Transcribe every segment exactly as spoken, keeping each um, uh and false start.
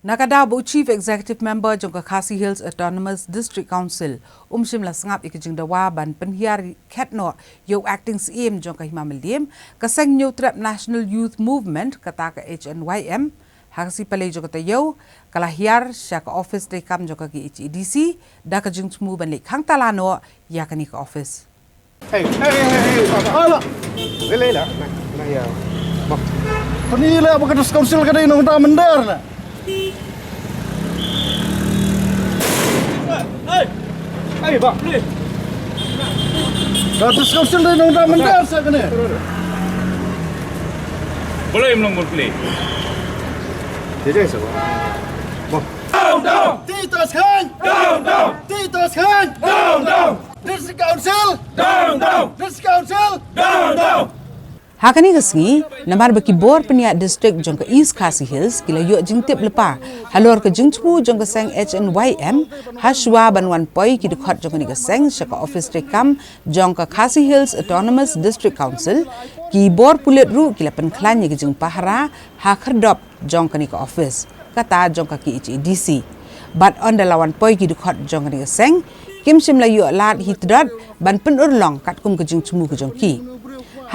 Na ka daw ba u Chief Executive Member jong ka Khasi Hills Autonomous District Council um shym la sngap ïa ka jingdawa ban pynhiar khet noh ïa u Acting Syiem jong ka Hima Mylliem, ka seng Hynñiewtrep National Youth Movement, kata ka H N Y M, ha ka sngi Palei jong ka taïew, ka la hiar sha ka office treikam jong ka K H A D C da ka jingthmu ban leit khang tala noh ïa kane ka office. Hey, hey, hey, hey, hey, ba, ba, ba. Lei, lei, la, la, la, ïa. Ba. Pynïaid la ba ka District Council ka dei nongda mynder na. Hey, hey, ba. Ka District Council dei nongda mynder sa kane. Boleh, em long boleh. Dia je sa, ba. Ba. Down, down. Titos Khan. Down, down. Titos Khan. Down, down. District Council! Down, down! District Council! Down, down! Ha kane ka sngi, namar ba ki bor pynïaid district jong ka East Khasi Hills ki la ïoh jingtip lypa halor ka jingthmu jong ka seng H N Y M, ha shuwa ban wan poi ki dkhot jong kane ka seng sha ka office treikam jong ka Khasi Hills Autonomous District Council, ki bor pulit ruh ki la pynkhlaiñ ïa ka jingpahara ha khyrdop jong kane ka office, kata jong ka K H A D C. Bad ynda la wan poi ki dkhot jong kane ka seng, kim shym la ïoh lad hi tdot ban pynurlong katkum ka jingthmu ka jong ki.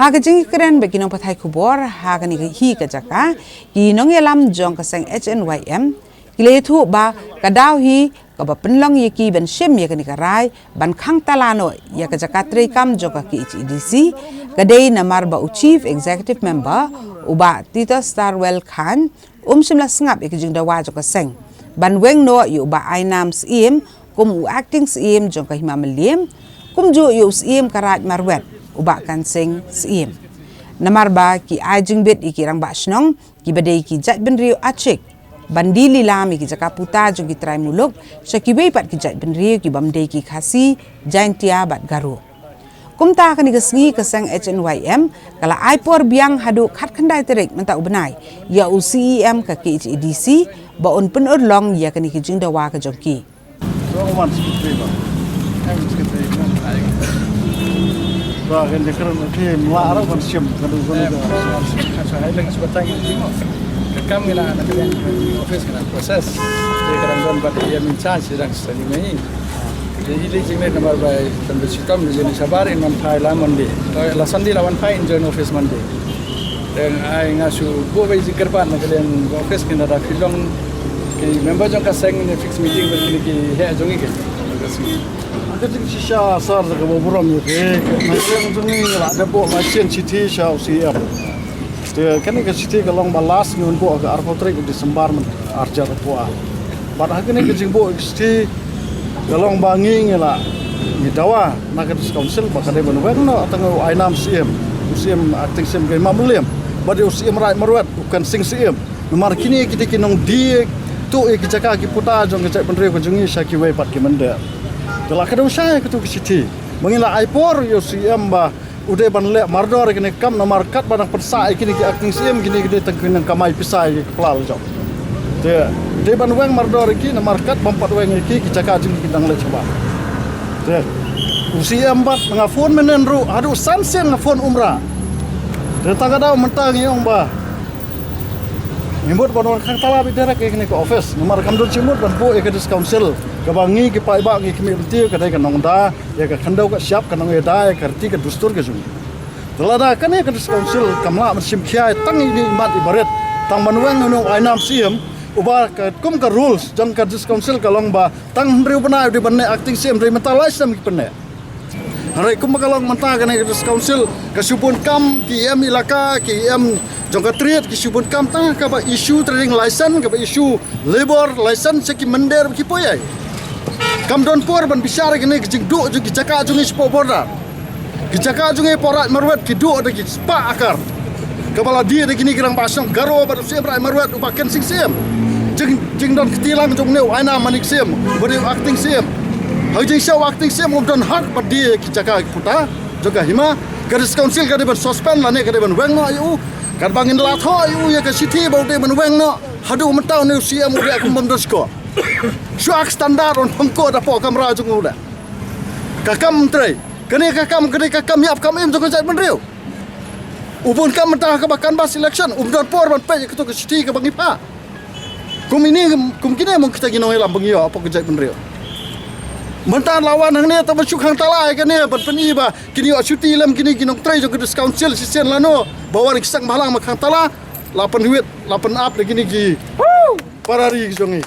Ha ka jingkren bad ki nongpathai khubor ha kane ka hi ka jaka, ki nongïalam jong ka seng H N Y M ki la ïathuh ba ka daw hi kaba pynlong ïa ki ban shim ïa kane ka rai ban khang tala noh ïa ka jaka treikam jong ka K H A D C ka dei namar ba u Chief Executive Member, u Bah Titos Tarwel Chyne, um shym la sngap ïa ka jingdawa jong ka seng ban weng noh ïa u Bah Ainam Syiem kum u Acting Syiem jong ka Hima Mylliem, kumjuh ïa u Syiem ka Raid Marwet, u Bah Kan Sing Syiem. Namar ba ki ai jingbit ïa ki rangbah shnong kiba dei ki jaitbynriew Achik ban die lilam ïa ki jaka puta jong ki trai muluk sha kiwei pat ki jaitbynriew ki bym dei ki Khasi, Jaintia bad Garo. Kumta kane ka sngi ka seng H N Y M ka la ai por biang haduh khatkhyndai tarik mynta u bnai ïa u C E M ka K H A D C ba un pynurlong ïa kane ka jingdawa ka jong ki. Ba kan jaka na ki mla ra ban shim ka du kan. Ka kam ngi la na ka office ka na process. Te ka dang don bad ïa in charge dang study mai. Te i lei jingmut namar ba kan ba shitom ni jeni shabar in wan phai la Monday. La Sunday la wan phai in join office Monday. Te ai nga shu buh bai jingkyrpad na ka liang office ki na da phi long ki member jong ka seng ne fix meeting bad kine ki heh jong i ke. Ka jingshisha sar da kaba burom ïa phi. Na ka liang jong i la da buh la sien shithi sha u C E M. Te kane ka shithi ka long ba last ngi wan buh ka arphew tarik December man arjar arphew ar. Bad ha kane ka jingbuh ka shithi ka long ba ngi ngi la ngi dawa na ka District Council ba ka dei ban weng noh tang u Ainam C E M, u C E M, Acting C E M ka Hima Mylliem, bad u C E M Raid Marwet, u Kan Sing C E M. Namar kine ki dei ki nongdie tuh ïa ki jaka ki puta jong ka jaitbynriew ka jong ngi sha kiwei pat ki mynder. Te la ka dei sha ïa katu ka shithi ba ngi la ai por ïa u C E M ba u dei ban leh mardor ïa kine ki kam namar katba dang pynsah ïa kine ki Acting C E M kine ki dei tang ki nongkamai pisa ïa ki kpla la jong. Te u dei ban weng mardor ïa ki namar katba ym pat weng ïa ki ki jaka jong ki dang leh shabar. Te u C E M bad nga phone mynhynnin ruh haduh san sien nga phone um rah. Te tang ka daw mynta ngi ong ba ngi mut ban wan khang tala beit direct ïa kane ka office namar kam don shi mut ban buh ïa ka District Council kaba ngi ki paidbah ngi khmih lynti ka dei ka nongda ïa ka khyndew ka shyiap, ka nongïada ïa ka riti ka dustur ka jong ngi. Te lada kane ka District Council kam lah ban shim khia tang ine i mat i barit tang ban weng ïa u Ainam C E M uba ka kum ka rules jong ka District Council ka long ba tang hynriew bnai u dei ban neh Acting C E M, hynrei mynta lai snem ki pynneh. Hynrei kumba ka long mynta kane ka District Council ka shu bun kam ki E M elaka, ki E M jong ka Trade ki shu bun kam tang kaba issue trading license, kaba issue labour license sha ki mynder ba ki poi ai. Kam don por ban bishar ïa kine ki jingduh jong ki jaka jong ngi shapoh border. Ki jaka jong ngi hapoh Raid Marwet ki duh da ki spah akar. Kaba la die da kine ki rangbah shnong Garo bad u C E M Raid Marwet u Bah Kan Sing C E M. Jing, jingdon kti lang jong une u Ainam Manik C E M, uba dei u Acting C E M. Ha ka jingshisha u Acting C E M um don hok ban die ki jaka ki puta jong ka hima. Ka District Council ka dei ban suspend lane ka dei ban weng noh ïa u. Katba ngin la thoh ïa u ïa ka shithi ba u dei ban weng noh, haduh mynta une u C E M u dei kum bym don shkor. Shu ak standard un pynkuh da hapoh kamra jong u da. Ka kam trei. Kane ka kam, kane ka kam ïap kam im jong ka jaitbynriew. U bun kam mynta kaba canvass election, um don por ban peit ïa kato ka shithi kaba ngi phah. Kum ini, kum kine mo kita ki nongïalam ba ngi ïoh hapoh ka jaitbynriew. Mynta la wan hangne tang ban shu khang tala ïa kane ban pyni ba kin ïoh shuti lem kine ki nongtrei jong ka District Council shisien lano ba wan ki seng bhalang ba khang tala, la pynwit, la pynap da kine ki para ri ki jong ngi.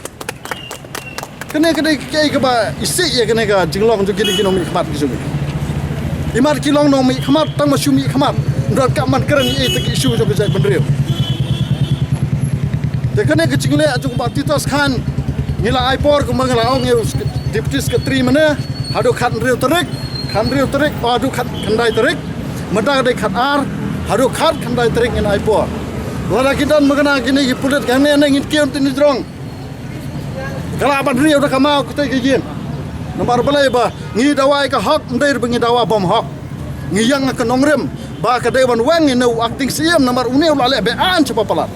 Kane ka dei kaei kaba isih ïa kane ka jinglong jong kine ki nongmihkhmat ki jong ngi. Imat ki long nongmihkhmat tang ma shu mihkhmat. Ym don kam ban kren ïa ita ki issue jong ka jaitbynriew. Te kane ka jingleh jong Bah Titos Chyne ngi la ai por kumba ngi la ong ïa u Deputy Secretary mynne haduh khathynriew tarik, khathynriew tarik, oh, haduh khatkhyndai tarik. Mynta ka dei khatar, haduh khatkhyndai tarik ngin ai por. Lada ki don ba kane kine ki pulit ka hangne ne ngin kiew tynjuh jrong. Ka lah ban riew da ka maw kata ka ïing. Namar balei ba ngi dawa ïa ka hok, ym dei ba ngi dawa bym hok. Ngi ïeng ha ka nongrim ba ka dei ban weng ïa une u acting Syiem namar une u la leh be-aiñ shapoh palat.